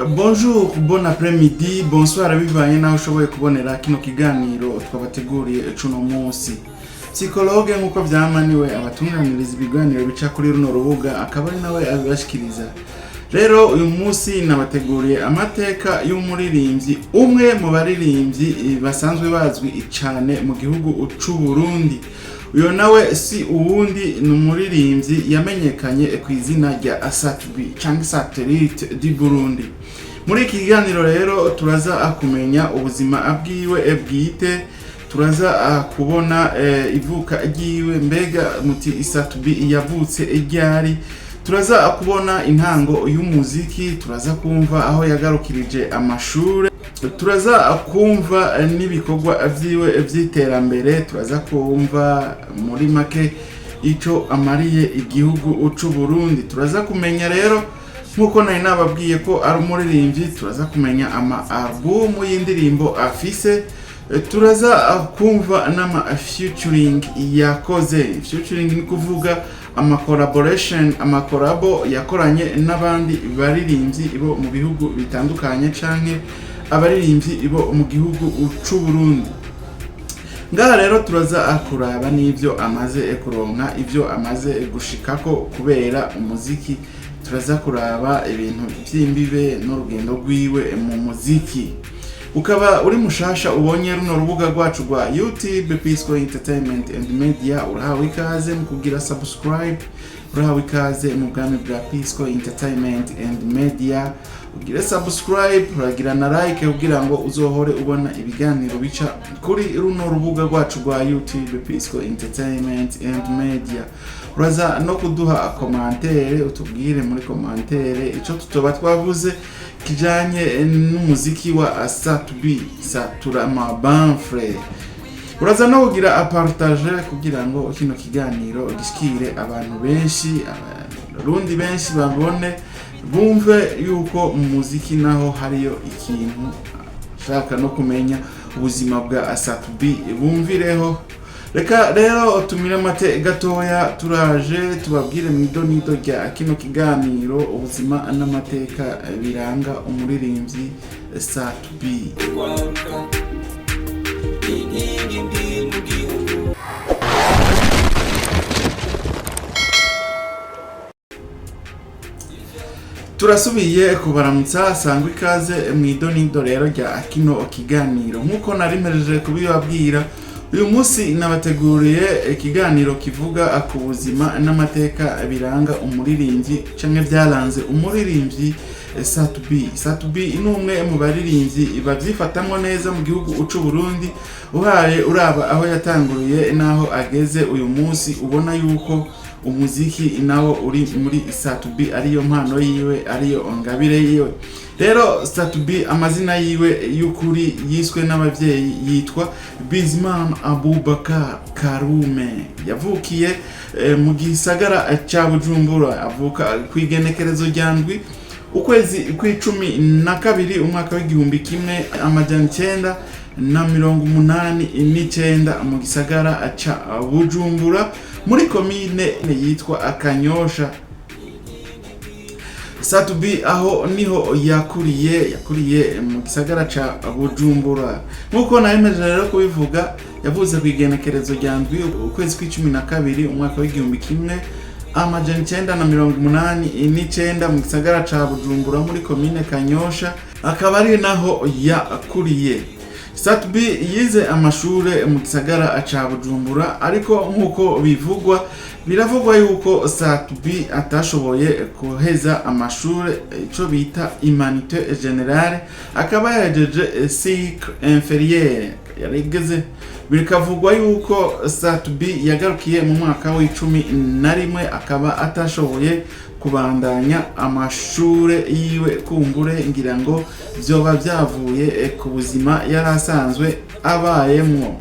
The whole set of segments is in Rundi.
Bonjour, bon après-midi, bonsoir, bivanye naho ushoboye kubonera kino kiganiro twabateguriye cuno munsi. Psychologue nk'uko vyama niwe abatunganiriza ibiganiro bica kuri runo rubuga, akaba ari nawe abibashikiriza. Rero uyu munsi nabateguriye amateka y'umuririmbyi, umwe mu baririmbyi basanzwe bazwi cane mu gihugu c'u Burundi. Uyo nawe si uwundi, ni umuririmbyi yamenyekanye ku izina rya Sat-B canke Satellite du Burundi. Muri iki kiganiro rero turaza kumenya ubuzima bwiwe bwite, turaza kubona ivuka ryiwe. Mbega muti Sat-B yavutse ryari? Turaza kubona intango y'umuziki, turaza kumva aho yagarukirije amashure, turaza kumva n'ibikorwa vyiwe vy'iterambere, turaza kumva muri make ico amariye igihugu c'u Burundi. Turaza kumenya rero, nk'uko nari nababwiye ko ari umuririmbyi, turaza kumenya ama album y'indirimbo afise, turaza kumva n'ama featuring yakoze. Featuring ni kuvuga ama collaboration, ama collabo yakoranye n'abandi baririmbyi bo mu bihugu bitandukanye canke abaririmbyi bo mu gihugu c'u Burundi. Ngaha rero turaza kuraba n'ivyo amaze kuronka, ivyo amaze gushikako kubera umuziki. Turaza kuraba ibintu vy'imbibe n'urugendo rwiwe mu muziki. Ukaba uri mushasha ubonye runo rubuga rwacu rwa YouTube Pisco Entertainment and Media, urahawe ikaze mu kugira subscribe, urahawe ikaze mu bwami bwa Pisco Entertainment and Media. Ugire subscribe, uragira na like kugira ngo uzohore ubona ibiganiro bica kuri runo rubuga rwacu rwa YouTube Pisco Entertainment and Media. Uraza no kuduha commentaire, utubwire muri commentaire ico tutoba twavuze kijanye n'umuziki wa Sat-B, Satura Mabanfre. Uraza no kugira partage kugira ngo kino kiganiro gishikire abantu benshi, abarundi benshi babone, bumve yuko mu muziki naho hariyo ikintu. Shaka no kumenya ubuzima bwa Sat-B, bumvireho. Reka rero tumire amate gatoya, turaje tubabwire mu idonido rya kino kiganiro ubuzima n'amateka biranga umuririmbyi Sat-B. Rwaruka inkingi mbi mu gihugu. Turasubiye kubaramutsa, sangwa ikaze mu idonido rero rya kino kiganiro. Nk'uko nari mpejeje kubibabwira, uyu munsi nabateguriye ikiganiro kivuga ku buzima n'amateka biranga umuririmbyi canke byaranze umuririmbyi Sat-B. Sat-B ni umwe mu baririmbyi babyifatamwo neza mu gihugu c'u Burundi. Uhaye uraba aho yatanguriye n'aho ageze uyu munsi, ubona yuko umuziki nawo uri muri Sat-B, ariyo mpano yiwe, ariyo ngabire yiwe. Rero Sat-B, amazina yiwe y'ukuri yiswe n'abavyeyi, yitwa Bizimana Abubakar Karume. Yavukiye mu gisagara ca Bujumbura, avuka ku igenekerezo rya 7 ukwezi kw'12 umwaka w'1989 mu gisagara ca Bujumbura, muri komine yitwa Akanyosha. Sat-B aho niho yakuriye, yakuriye mu gisagara ca Bujumbura. Nk'uko nahemeje rero kubivuga, yavuze ku igenekerezo rya 7 ukwezi kw'12 umwaka w'1989 mu gisagara ca Bujumbura, muri komine Kanyosha, akaba ari naho yakuriye. Sat-B yize amashure mu gisagara ca Bujumbura, ariko nk'uko bivugwa, biravugwa yuko Sat-B atashoboye kuheza amashure, ico bita humanité générale, akaba yahejeje cycle inférieur yarigeze. Bikavugwa yuko Sat-B yagarukiye mu mwaka w'11, akaba atashoboye kubandanya amashure yiwe. Kumbure ngira ngo vyoba vyavuye ku buzima yari asanzwe abayemwo.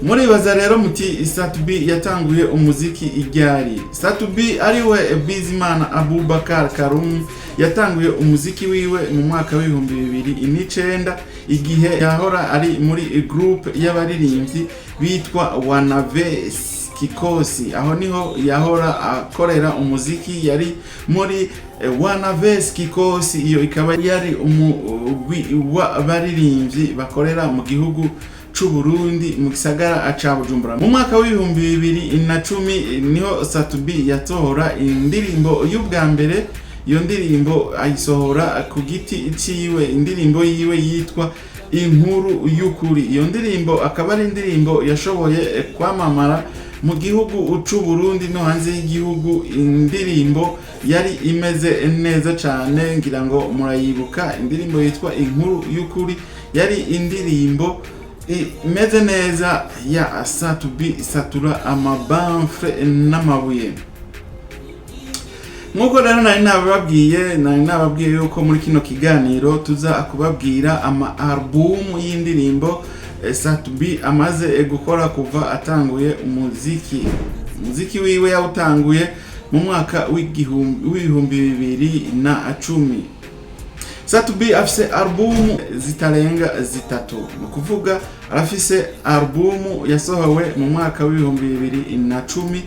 Muribaza rero muti Sat-B yatanguye umuziki iryari? Sat-B, ariwe Bizimana Abubakar Karume, yatanguye umuziki wiwe mu mwaka w'2009, igihe yahora ari muri groupe y'abaririmbyi bitwa Wanavesi. Kikosi. Aho niho yahora akorera umuziki, yari muri Wanaves Kikosi. Iyo ikaba yari umugwi w'abaririmbyi bakorera mu gihugu c'u Burundi, mu gisagara ca Bujumbura. Mu mwaka w'2010 niho Sat-B yasohora indirimbo y'ubwa mbere. Iyo ndirimbo ayisohora ku giti ciwe, indirimbo yiwe yitwa "Inkuru y'Ukuri". Iyo ndirimbo akaba ari indirimbo yashoboye kwamamara mu gihugu c'u Burundi no hanze y'igihugu. Indirimbo yari imeze neza cane, ngira ngo murayibuka. Indirimbo yitwa "Inkuru y'Ukuri" yari indirimbo imeze neza ya Sat-B, satura amabamfre n'amabuye. Nk'uko rero nari nababwiye yuko muri kino kiganiro tuza kubabwira ama album y'indirimbo Sat-B amaze gukora kuva atanguye umuziki. Umuziki wiwe yawutanguye mu mwaka w'2010. Sat-B afise album zitarenga zitatu, ni ukuvuga arafise album yasohowe mu mwaka w'2010,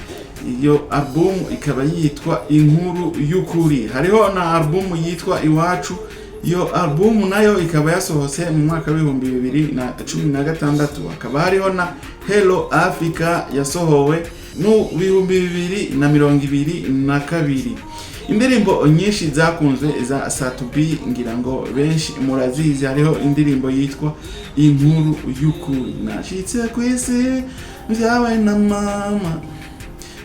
iyo album ikaba yitwa "Inkuru y'Ukuri". Hariho na album yitwa "Iwacu", iyo album nayo ikaba yasohotse mu mwaka w'2016. Hakaba hariho na "Hello Africa" yasohowe mu 2022. Indirimbo nyinshi zakunzwe za Sat-B, ngira ngo benshi murazizi. Hariho indirimbo yitwa "Inkuru y'Ukuri": "Nashitse ku isi byawe na mama,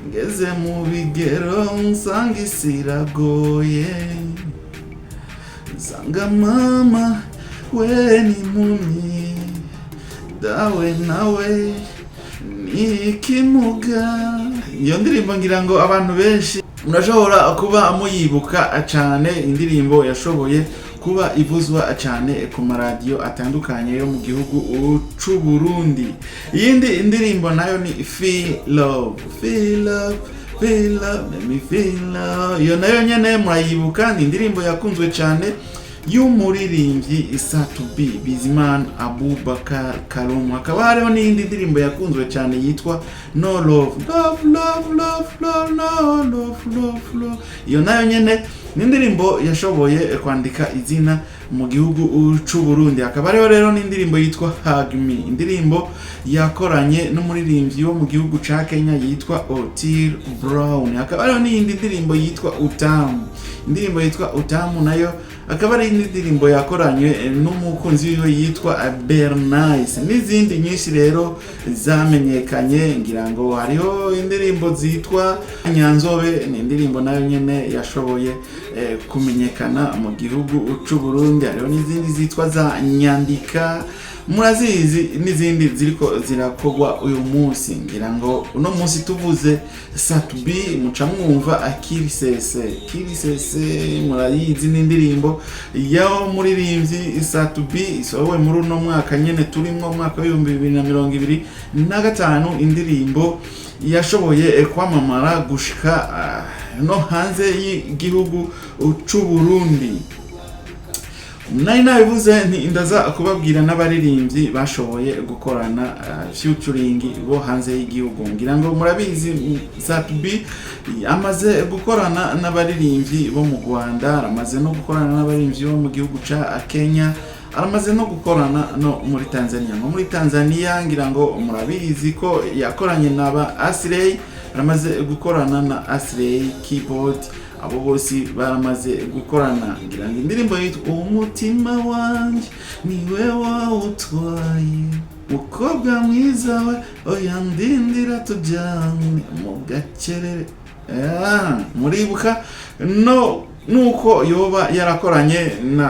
ngeze mu bigero nsanga isi iragoye, nsanga mama we ni impumyi, dawe nawe ni ikimuga." Iyo ndirimbo ngira ngo abantu benshi murashobora kuba muyibuka cyane, indirimbo yashoboye kuba ivuzwa cyane ku maradiyo atandukanye yo mu gihugu c'u Burundi. Iyindi indirimbo nayo ni "Feel Love", "Feel Love, Feel Love, Let Me Feel Love". Iyo nayo nyene murayibuka, ni indirimbo yakunzwe cyane y'umuririmbyi Sat-B, Bizimana Abubakar Karumu. Hakaba hariho n'iyindi ndirimbo yakunzwe cyane yitwa "No Love", "Love, Love, Love, Love, Love, Love, Love, Love". Iyo nayo nyene ni indirimbo yashoboye kwandika izina mu gihugu c'u Burundi. Hakaba hariho rero n'indirimbo yitwa "Hug Me", indirimbo yakoranye n'umuririmbyi wo mu gihugu ca Kenya yitwa Otile Brown. Hakaba hariho n'iyindi ndirimbo yitwa "Utamu". Indirimbo yitwa "Utamu" nayo akaba ari indirimbo yakoranywe n'umukunzi wiwe yitwa Bernice, n'izindi nyinshi rero zamenyekanye. Ngira ngo hariho indirimbo zitwa "Nyanzobe", ni indirimbo nayo nyene yashoboye kumenyekana mu gihugu c'u Burundi. Hariho n'izindi zitwa za "Nyandika", murazizi, n'izindi ziriko zirakogwa uyu munsi. Ngira ngo uno munsi tuvuze Sat-B muca mwumva "Akirisese". "Kirisese" murayizi, n'indirimbo yo muririmbyi Sat-B isohowe muri uno mwaka nyene turimwo, umwaka w'2025, indirimbo yashoboye kwamamara gushika no hanze y'igihugu c'u Burundi. Nari nabivuze nti ndaza kubabwira n'abaririmbyi bashoboye gukorana featuring bo hanze y'igihugu. Ngira ngo murabizi, Sat-B amaze gukorana n'abaririmbyi bo mu Rwanda, aramaze no gukorana n'abaririmbyi bo mu gihugu ca Kenya, aramaze no gukorana no muri Tanzania. Nko muri Tanzania ngira ngo murabizi ko yakoranye na ba Aslay, aramaze gukorana na Aslay Keyboard, abo bose baramaze gukorana. Ngira ngo indirimbo yitwa "Umutima Wanjye Niwe Wawutwaye", "Mukobwa mwiza we, oya ndindira tujyane mu gakerere". Muribuka no nuko yoba yarakoranye na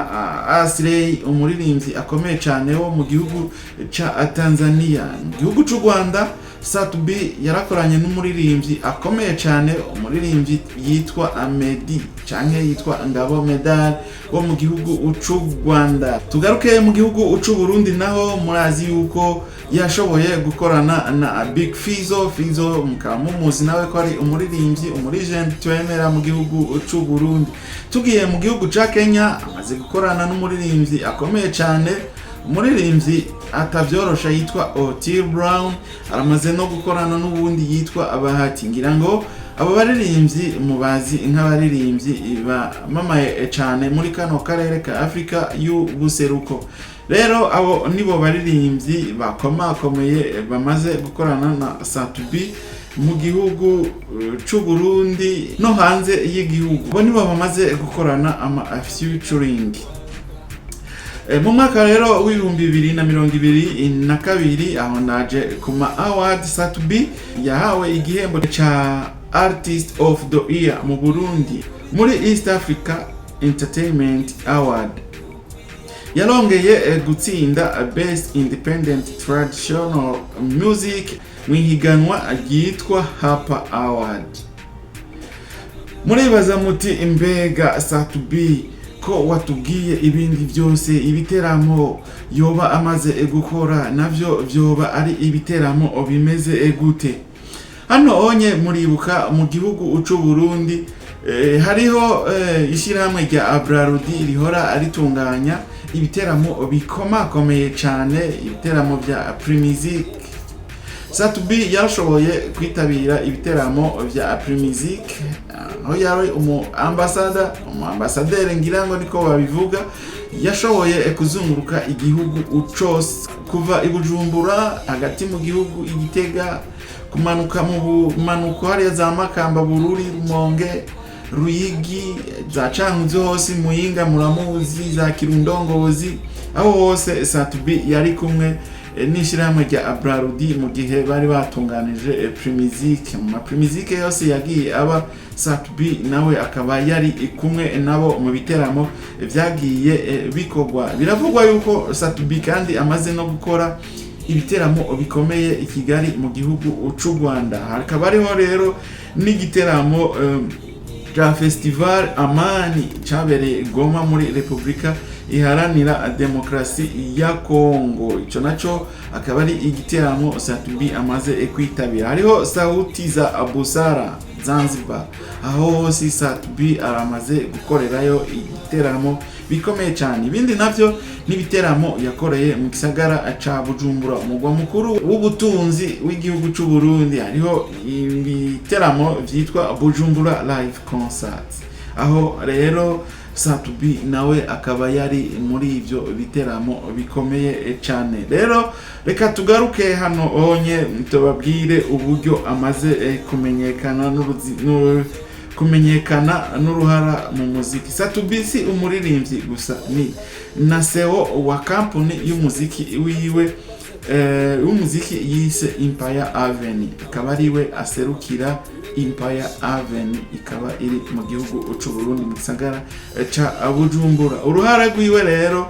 Aslay, umuririmbyi akomeye cyane wo mu gihugu ca Tanzania. Mu gihugu c'u Rwanda, Sat-B yarakoranye n'umuririmbyi akomeye cyane, umuririmbyi yitwa Amedi canke yitwa Ngabo Medal wo mu gihugu c'u Rwanda. Tugaruke mu gihugu c'u Burundi, naho murazi yuko yashoboye gukorana na Big Fizzo. Fizzo mukaba mumuzi nawe ko ari umuririmbyi, umulegend twemera mu gihugu c'u Burundi. Tugiye mu gihugu ca Kenya, amaze gukorana n'umuririmbyi akomeye cyane, umuririmbyi yitwa Bien. Umuririmbyi atavyorosha yitwa Otile Brown, aramaze no gukorana n'uwundi yitwa Bahati. Ngira ngo abo baririmbyi mubazi nk'abaririmbyi bamamaye cane muri kano karere ka Afrika y'ubuseruko. Rero abo nibo baririmbyi bakomakomeye bamaze gukorana na Sat-B mu gihugu c'u Burundi no hanze y'igihugu. Bo nibo bamaze gukorana ama featuring. Mu mwaka rero w'2022, aho naje ku ma award, Sat-B yahawe igihembo ca Artist of the Year mu Burundi muri East Africa Entertainment Award. Yarongeye gutsinda Best Independent Traditional Music mu ihiganwa ryitwa Hapa Award. Muribaza muti: "Mbega Sat-B, ko watubwiye ibindi byose, ibiteramo yoba amaze gukora navyo vyoba ari ibiteramo bimeze gute?" Hano onye muribuka mu gihugu c'u Burundi hariho ishyirahamwe rya Brarudi rihora ritunganya ibiteramo bikomakomeye cane, ibiteramo vya Primusic. Sat-B yarashoboye kwitabira ibiteramo vya Primusic, aho yari umu ambassador, umu ambasaderi ngira ngo niko babivuga. Yashoboye kuzunguruka igihugu cose, kuva i Bujumbura hagati mu gihugu, i Gitega, kumanuka mu bumanuko hariya za Makamba, Bururi, Rumonge, Ruyigi, za Cankuzo hose, Muyinga muramuzi, za Kirundo, Ngozi, aho hose Sat-B yari kumwe n'ishyirahamwe rya Brarudi mu gihe bari batunganije Primusic. Mu ma Primusic yose yagiye aba, Sat-B nawe akaba yari kumwe nabo mu biteramo vyagiye bikorwa. Biravugwa yuko Sat-B kandi amaze no gukora ibiteramo bikomeye i Kigali mu gihugu c'u Rwanda. Hakaba hariho rero n'igiteramo ca Festival Amani cabereye Goma muri Repubulika Iharanira Demokarasi ya Kongo. Ico naco akaba ari igiteramo Sat-B amaze kwitabira. Hariho Sauti za Busara Zanzibar, aho hose Sat-B aramaze gukorerayo igiteramo bikomeye cyane. Ibindi navyo n'ibiteramo yakoreye mu gisagara ca Bujumbura, umugwa mukuru w'ubutunzi w'igihugu c'u Burundi. Hariho ibiteramo vyitwa Bujumbura Live Concert, aho rero Sat-B nawe akaba yari muri ivyo biteramo bikomeye cyane. Rero reka tugaruke hano onye tubabwire uburyo amaze kumenyekana kumenyekana n'uruhara mu muziki. Sat-B si umuririmbyi gusa, ni na CEO wa kampuni y'umuziki wiwe, w'umuziki yise Empire Avenue, akaba ariwe aserukira Empire Avenue, ikaba iri mu gihugu c'u Burundi mu gisagara ca Bujumbura. Uruhara rwiwe rero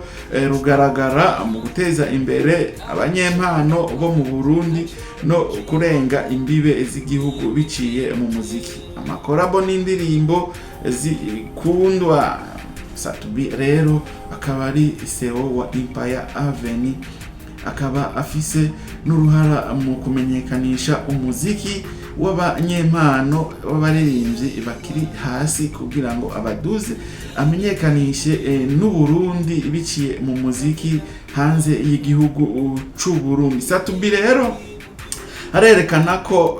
rugaragara mu guteza imbere abanyempano bo mu Burundi no kurenga imbibe z'igihugu biciye mu muziki, ama collabo n'indirimbo zikundwa. Sat-B rero akaba ari CEO wa Empire Avenue, akaba afise n'uruhara mu kumenyekanisha umuziki w'abanyempano b'abaririmbyi bakiri hasi kugira ngo abaduze, amenyekanishe n'Uburundi biciye mu muziki hanze y'igihugu c'u Burundi. Sat-B rero arerekana ko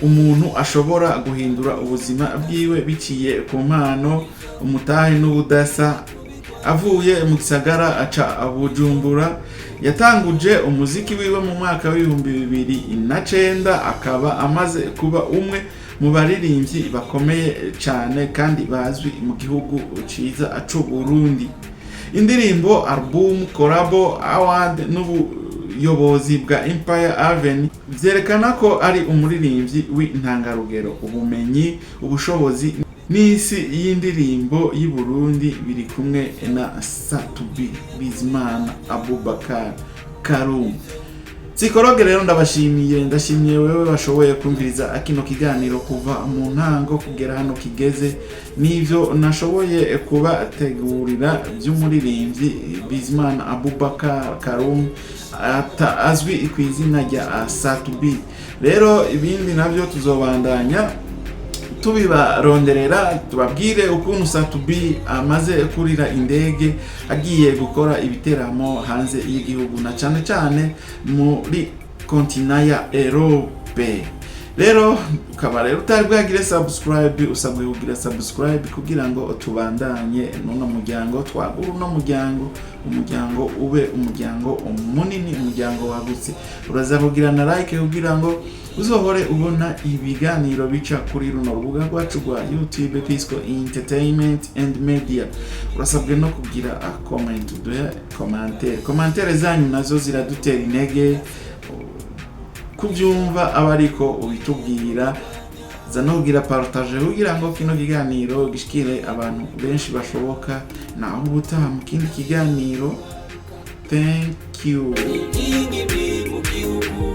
umuntu ashobora guhindura ubuzima bwiwe biciye ku mpano, umutahe n'ubudasa. Avuye mu gisagara aca Bujumbura, yatanguje umuziki wiwe mu mwaka w'2009, akaba amaze kuba umwe mu baririmbyi bakomeye cyane kandi bazwi mu gihugu ciza c'u Burundi. Indirimbo, album, collabo, award n'ubuyobozi bwa Empire Avenue vyerekana ko ari umuririmbyi w'intangarugero. Ubumenyi, ubushobozi n'isi y'indirimbo y'i Burundi biri kumwe na Sat-B Bizimana Abubakar Karum. Psychologue rero ndabashimiye, ndashimiye wewe bashoboye kumviriza kino kiganiro kuva mu ntango kugera hano kigeze, n'ivyo nashoboye kubategurira by'umuririmbyi Bizimana Abubakar Karum azwi ku izina rya Sat-B. Rero ibindi navyo tuzobandanya. Tubibaronderera, tubabwire ukuntu Sat-B amaze kurira indege agiye gukora ibiteramo hanze y'igihugu, na cyane cyane muri continent ya Europe. Rero ukaba rero utari bwagire subscribe, usabwe kugira subscribe kugira ngo tubandanye n'uno muryango, twagure uno muryango, umuryango ube umuryango munini, umuryango wagutse. Uraza kugira na like kugira ngo uzohore ubona ibiganiro bica kuri runo rubuga rwacu rwa YouTube, Pisco Entertainment and Media. Urasabwe no kugira a comment, uduhe commentaire. Commentaire zanyu nazo ziradutera intege kubyumva, aba ariko ubitubwira. Za no kugira partage kugira ngo kino kiganiro gishikire abantu benshi bashoboka. Naho ubutaha mu kindi kiganiro. Thank you. Inkingi mu gihugu.